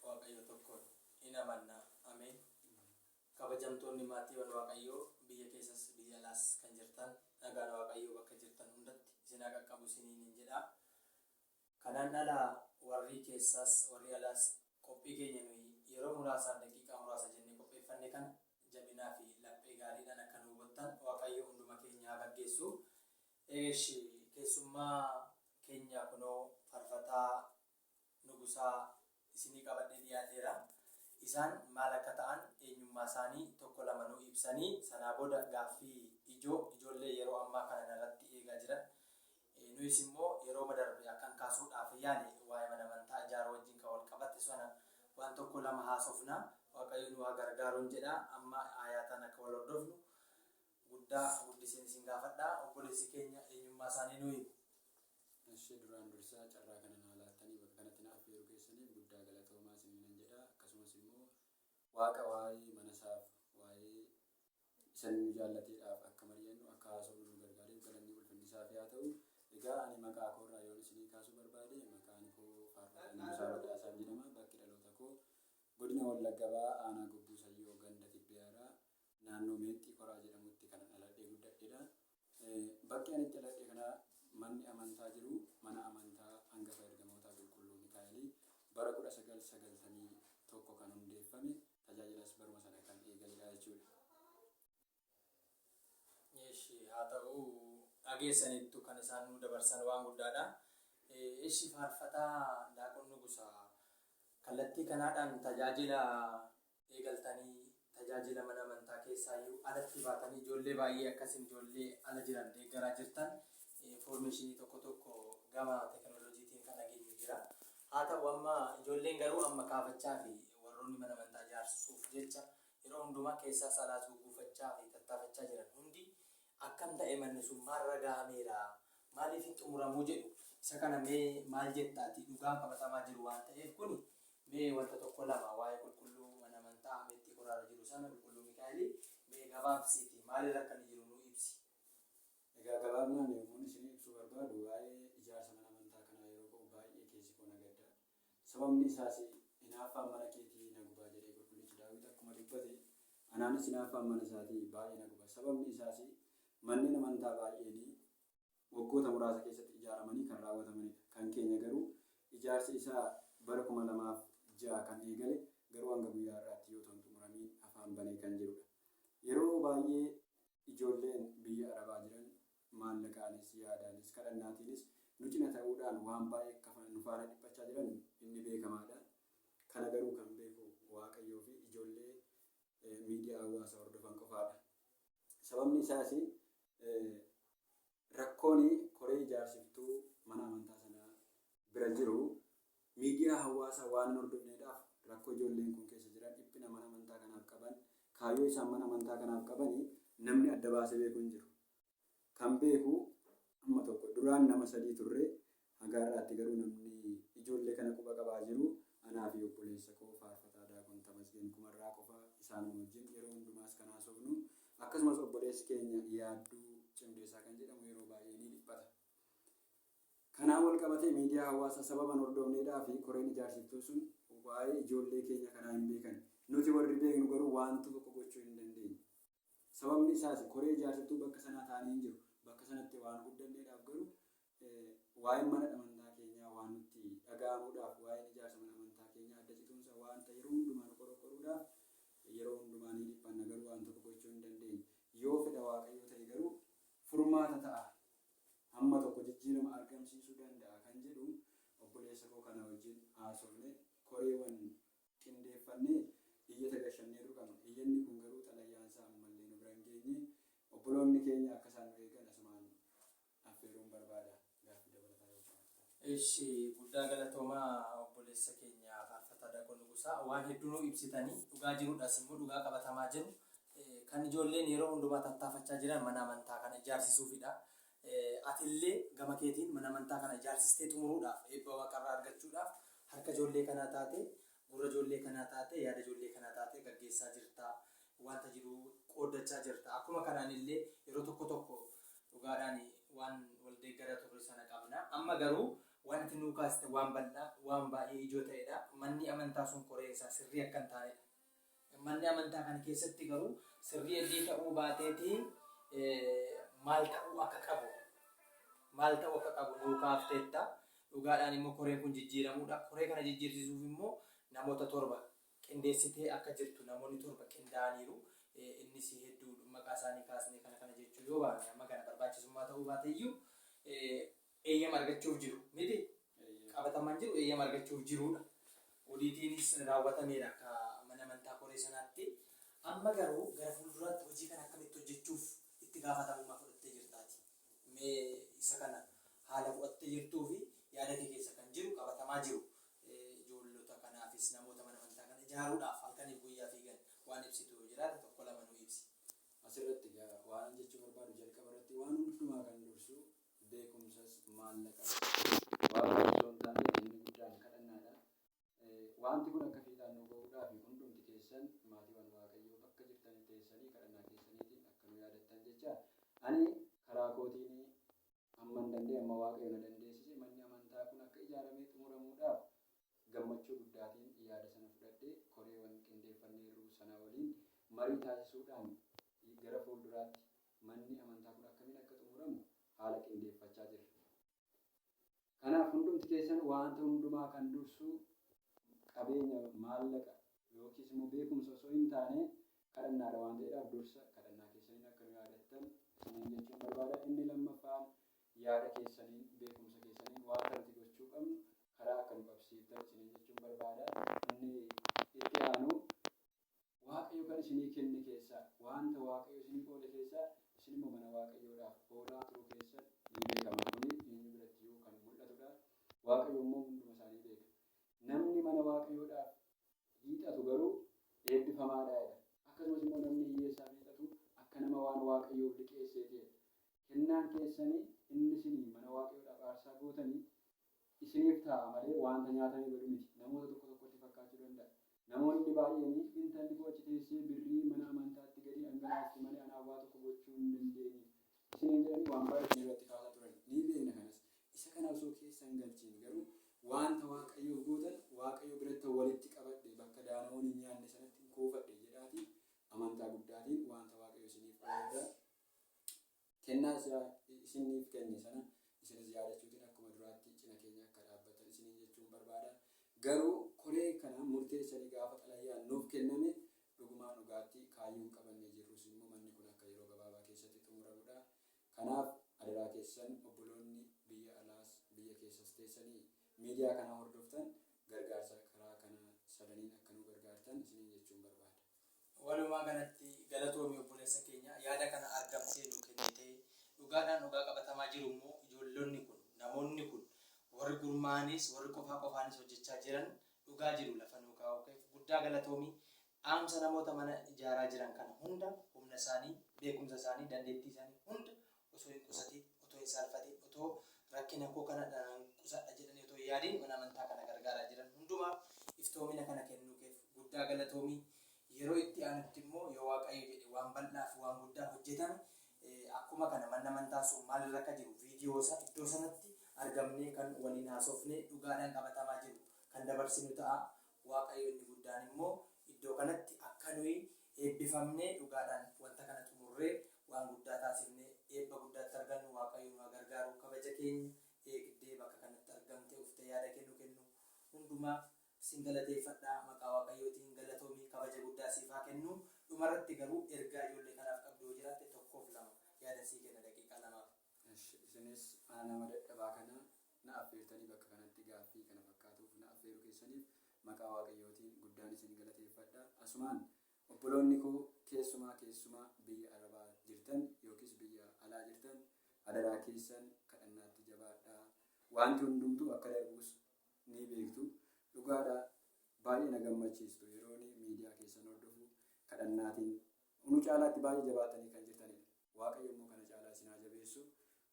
Waaqayyo tokkoon in amanna. Ameen. Kabajamtoonni maatiiwwan Waaqayyoo biyya keessas biyya alaas kan jirtan, nagaan Waaqayyoo bakka jirtan hundatti isin haa qaqqabu isiniinin jedha. Kanaan ala warrii keessaas warri alaas qophii keenya nuyi yeroo muraasaaf daqiiqaa muraasa jennee qopheeffanne kana jabinaa fi laphee gaariidhaan akka nu hubattan Waaqayyo hunduma keenya haa gaggeessu. Eeshi keessummaa keenya kunoo Farfataa Nugusaa isinii qabadhee dhiyaadheera. Isaan maal akka ta'an eenyummaasaanii tokko lama nuu ibsanii sanaa booda gaaffii ijoo ijoollee yeroo ammaa kana narratti eegaa jiran nuyis immoo yerooma darbe akkan kaasuudhaaf yaale waa'ee mana amantaa ijaaruu wajjin kan wal qabate sana waan tokko lama haasofna. Waaqayyo nu haa gargaaruun jedha. Amma aayaataan akka wal hordofnu guddaa guddiseen isin gaafadha. Obboleessi keenya eenyummaa isaanii nuu himu. Eshi duraan dursaa carraa kana naa laattanii bakka kanatti na affeeruu keessaniif guddaa galatoomaa isiniinan jedha. Akkasumas immoo Waaqa waa'ee manasaaf, waa'ee isa nu jaallateedhaaf akka mari'annu, akka haasofnu nu gargaareef galanni ulfinni isaaf yaa ta'u. Egaa ani maqaa koorraa yoon isinii kaasuu barbaade, maqaan koo Faarfataa Nugusaa Badhaasaan jedhama. Bakki dhaloota koo Godina Wallagga Bahaa Aanaa Gobbuu Sayyoo Ganda Tibbee Haaraa naannoo Meexxii Koraa jedhamutti kanan dhaladhee guddadhedha. Bakki ani itti dhaladhe kana manni amantaa jiru mana amantaa Angafa Ergamootaa Qulqulluu Mikaa'elii bara 1991 kan hundeeffame, tajaajilas baruma sana kan eegaledha jechuudha. Eshi haa ta'u, dhageessaniittu kan isaan nuu dabarsan waan guddaadha. Eshi Faarfataa Daaqon Nugusaa, kallattii kanaadhaan tajaajila eegaltanii, tajaajila mana amantaa keessaayyuu alatti baatanii ijoollee baay'ee akkasin ijoollee ala jiran deeggaraa jirtan infoormeeshinii tokko tokko gama tekinooloojiitiin kan dhageenyu jira. Haa ta'u, amma ijoolleen garuu amma kaafachaa fi warroonni mana amantaa ijaarsisuuf jecha yeroo hundumaa keessaas alaas gugguufachaa fi tattaafachaa jiran hundi akkam ta'e, manni sun maalirra gahameera, maaliif hin xumuramuu jedhu. Isa kana mee maal jetta ati? Dhugaa qabatamaa jiru waan ta'eef kuni, mee wanta tokko lama waa'ee qulqulluu mana amantaa Meexxii Koraarra jiru sana, Qulqulluu Mikaa'elii, mee gabaabsiiti maalirra akka inni jiru nuu ibsi. Egaa gabaabinaan yommuun isinii ibsuu barbaadu, waa'ee ijaarsa mana amantaa kanaa yeroo ka'u baay'ee keessi koo na gadda. Sababni isaas hinaaffaan mana keetii na gubaa jedhee qulqullichi Daawit akkuma dubbate, anaanis hinaaffaan mana isaatii baay'ee na guba. Sababni isaas manneen amantaa baay'een waggoota muraasa keessatti ijaaramanii kan raawwatamanidha. Kan keenya garuu ijaarsi isaa bara 2006 kan eegale garuu hanga guyyaa har'aatti yoo otoo hin xumuramiin afaan banee kan jirudha. Yeroo baay'ee ijoolleen biyya Arabaa jiran maallaqaanis, yaadaanis, kadhannaatiinis nu cina ta'uudhaan waan baay'ee akka nu faana dhiphachaa jiran inni beekamaadha. Kana garuu kan beeku Waaqayyoo fi ijoollee miidiyaa hawaasaa hordofan qofaadha. Sababni isaas rakkoon koree ijaarsiftuu mana amantaa sanaa bira jiru miidiyaa hawaasaa waan hin hordofneedhaaf, rakkoo ijoolleen kun keessa jiran, dhiphina mana amantaa kanaaf qaban, kaayyoo isaan mana amantaa kanaaf qabani namni adda baasee beeku hin jiru. Kan beeku amma tokko, duraan nama sadii turre, haga har'aatti garuu namni ijoollee kana quba qabaa jiru anaa fi obboleessa koo Faarfataa Daaqon Tamasgeen Kumarraa qofa. Isaanuma wajjin yeroo hundumaas kan haasofnu. Akkasumas obboleessi keenya Yaadduu Cimdeessaa kan jedhamu yeroo baay'ee ni dhiphata. Kanaan wal qabatee miidiyaa hawaasaa sababa hin hordofneedhaa fi koreen ijaarsiftuu sun waa'ee ijoollee keenya kanaa hin beekan. Nuti warri beeknu garuu waanta tokko gochuu hin dandeenye. Sababni isaas koree ijaarsiftuu bakka sanaa taanee hin jiru. Bakka sanatti waan guddanneedhaaf garuu waa'een mana amantaa keenyaa waan nutti dhaga'amuudhaaf, waa'een ijaarsa mana amantaa keenyaa adda cituunsa waanta yeroo hundumaa nu qoroqqoruudhaaf yeroo hundumaa ni dhiphanna, garuu waan tokko gochuu hin dandeenye. Yoo fedha Waaqayyoo ta'e garuu furmaata ta'a, hamma tokko jijjiirama argamsiisuu danda'a kan jedhu obboleessa koo kana wajjin haasofne, koreewwan qindeeffannee iyyata gashanneerru qabna. Iyyanni kun garuu xalayaansaa ammallee nu bira hin geenye. Obboloonni keenya akka isaan nu eegan asumaan affeeruun barbaada. Gaaffii dabalataa yoo qabaattan. Eshi, guddaa galatoomaa obboleessa keenya Faarfataa Daaqon Nugusaa, waan hedduu nuu ibsitanii, dhugaa jirudhas immoo, dhugaa qabatamaa jiru kan ijoolleen yeroo hundumaa tattaafachaa jiran mana amantaa kana ijaarsisuufidha. Atillee gama keetiin mana amantaa kana ijaarsistee xumuruudhaaf, eebba waaqarraa argachuudhaaf harka ijoollee kanaa taatee, gurra ijoollee kanaa taatee, yaada ijoollee kanaa taatee gaggeessaa jirta, wanta jiru qooddachaa jirta. Akkuma kanaan illee yeroo tokko tokko dhugaadhaan waan wal deeggara turre sana qabna. Amma garuu Wanti nuu kaaste waan bal'aa, waan baay'ee ijoo ta'edha. Manni amantaa sun koree isaa sirrii akka hin taanedha. Manni amantaa kana keessatti garuu sirrii heddii ta'uu baateetii maal ta'uu akka qabu maal ta'uu akka qabu nuu kaafteetta. Dhugaadhaan immoo koreen kun jijjiiramuudha. Koree kana jijjiirsisuuf immoo namoota 7 qindeessitee akka jirtu namoonni 7 qindaa'aniiru. Innis hedduu maqaa isaanii kaasnee kana kana jechuu yoo baanne amma kana barbaachisummaa ta'uu baateyyuu eeyyama argachuuf jiru miti. Qabataman jiru eeyyama argachuuf jiruudha. Odiitiinis raawwatameera akka mana amantaa koree sanaatti. Amma garuu gara fuulduraatti hojii kana akkamitti hojjechuuf itti gaafatamummaa fudhattee jirtaati? Mee isa kana haala fudhattee jirtuu fi yaada kee keessa kan jiru qabatamaa jiru ijoollota kanaafis namoota mana amantaa kana ijaaruudhaaf halkaniif guyyaa fiigan waan ibsitu yoo jiraate tokko lama nuu ibsi. Asirratti egaa waanan jechuu barbaadu jalqaba irratti waan hundumaa kan dursu beekumsas maallaqas Waaqa osoo hin taane inni guddaan kadhannaadha. Wanti kun akka fiixaan nu ga'uudhaaf hundumti keessan maatiiwwan Waaqayyoo bakka jirtanitti teessanii kadhannaa keessaniitiin akka nu yaadattan jecha ani karaa kootiin hamman danda'e amma Waaqayyo na dandeessise manni amantaa kun akka ijaaramee xumuramuudhaaf gammachuu guddaatiin yaada sana fudhadhee koreewwan qindeeffanneerru sana waliin marii taasisuudhaan gara fuulduraatti manni amantaa kun akkamiin akka xumuramu haala qindeeffachaa jirra. Kanaaf hundumti keessan waanta hundumaa kan dursu qabeenya maallaqa yookiis immoo beekumsa osoo hin taane kadhannaadha waan ta'eedhaaf dursa kadhannaa keessaniin akka nu yaadattan isiniin jechuun barbaada. Inni lammaffaan yaada keessaniin beekumsa keessaniin waanta nuti gochuu qabnu karaa akka nu qabsiiftan isiniin jechuun barbaada. Inni itti aanu Waaqayyo kan isinii kenne keessaa waanta Waaqayyo isinii qoode keessaa isin immoo mana Waaqayyoodhaaf oolaa turuu keessan ni beekama. Kuni eenyu biratti iyyuu kan mul'atudha. Waaqayyo immoo hunduma isaanii beeka. Namni mana Waaqayyoodhaaf hiixatu garuu eebbifamaadha jedha. Akkasumas immoo namni hiyyeessaaf hiixatu akka nama waan Waaqayyoof liqeesseeti jedha. Kennaan keessanii inni isinii mana Waaqayyoodhaaf aarsaa gootanii isiniif ta'a malee waanta nyaatamee badu miti. Namoota tokko tokkotti fakkaachuu danda'a. Namoonni baay'een intalli koo achi teessee birrii mana amantaatti gadi dhangalaasti malee anaaf waa tokko gochuu hin dandeenye isiniin jedhanii waan baay'ee isin irratti kaasaa turan. Ni beekna kanas. Isa kana osoo keessa hin galchiin garuu waanta Waaqayyoof gootan Waaqayyo biratti walitti qabadhe bakka daana'oon hin nyaanne sanatti hin kuufadhe jedhaatii amantaa guddaatiin waanta Waaqayyo isiniif qoode kennaa isiniif kenne sana isinis yaadachuutiin akkuma duraatti cina keenya akka dhaabbattan isiniin jechuun barbaada. Garuu koree kana murteessanii gaafa xalayyaan nuuf kenname dhugumaan dhugaatti kaayyoon qabannee jirrus immoo manni kun akka yeroo gabaabaa keessatti xumuramudha. Kanaaf adaraa keessan obboloonni biyya alaas biyya keessas teessanii miidiyaa kana hordoftan gargaarsa karaa kana sadaniin akka nu gargaartan isiniin jechuun barbaada. Walumaa galatti galatoomi obboleessa keenya yaada kana argamtee nuu kennitee dhugaadhaan dhugaa qabatamaa jiru immoo ijoollonni kun namoonni kun warri gurmaa'aniis warri qofaa qofaanis hojjechaa jiran dhugaa jiru lafa nuu kaa'uu keef guddaa galatoomi dhaamsa namoota mana ijaaraa jiran kana hunda humna isaanii beekumsa isaanii dandeettii isaanii hunda osoo hin qusatiin otoo hin saalfatiin otoo rakkina koo kana nan qusadha jedhanii otoo hin yaadiin mana amantaa kana gargaaraa jiran hundumaaf iftoomina kana kennuu keef guddaa galatoomi. Yeroo itti aanutti immoo yoo Waaqayyo jedhe waan bal'aa fi waan guddaa hojjetame akkuma kana manni amantaa sun maalirra akka jiru viidiyoo isaa iddoo sanatti argamnee kan waliin haasofnee dhugaadhaan qabatamaa jiru kan dabarsinu ta'a. Waaqayyo inni guddaan immoo iddoo kanatti akka nuyi eebbifamnee dhugaadhaan wanta kana xumurree waan guddaa taasifnee eebba guddaatti argannu Waaqayyo nu haa gargaaru. Kabaja keenya eegdee bakka kanatti argamtee uftee yaada kennu kennu hundumaaf sin galateeffadha maqaa Waaqayyootiin galatoomi kabaja guddaa siif haa kennu. Dhumarratti garuu ergaa ijoollee kanaaf qabdu yoo jiraatte tokkoof lama yaada sii kenna daqiiqaa lamaaf. Eshi isinis ana nama dadhabaa kana na affeertanii bakka kanatti gaaffii kana fakkaatuuf na affeeruu keessaniif maqaa Waaqayyootiin guddaan isin galateeffadha. Asumaan obboloonni koo keessumaa keessumaa biyya Arabaa jirtan yookiis biyya alaa jirtan adaraa keessan kadhannaatti jabaadhaa. Waanti hundumtuu akka darbus ni beektu. Dhugaadha baay'ee na gammachiistu yeroon miidiyaa keessan hordofu kadhannaatiin nu caalaatti baay'ee jabaattanii kan jirtanidha. Waaqayyo immoo kana caalaa isin haa jabeessu.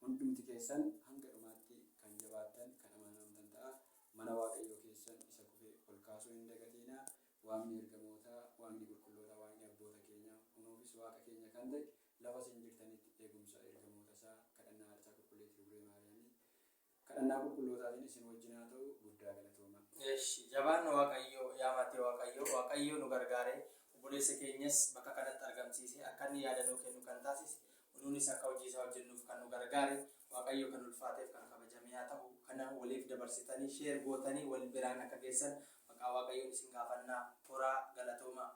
Hundumti keessan hanga dhumaatti kan jabaattan kan amanamtan ta'a. Mana Waaqayyoo keessan isa kufe ol kaasuu hin dagatiinaa. Waaqni ergamootaa, Waaqni qulqullootaa, Waaqni abboota keenyaa unuufis Waaqa keenya kan ta'e lafa isin jirtanitti eegumsa ergamoota isaa kadhannaa haadha isaa qulqulleettii Dubree Maariyaamii Kadhannaa qulqullootaatiin isin wajjin haa ta'u. Guddaa galatoomaa. Eshi jabaan Waaqayyoo yaa maatii Waaqayyoo, Waaqayyoo nu gargaaree obboleessa keenyas bakka kanatti argamsiisee akka inni yaada nuu kennu kan taasise, nuunis akka hojii isaa hojjennuuf kan nu gargaare Waaqayyo kan ulfaateef kan kabajame haa ta'u. Kana waliif dabarsitanii share gootanii wal biraan akka geessan maqaa Waaqayyoon isin gaafannaa. Horaa, galatoomaa.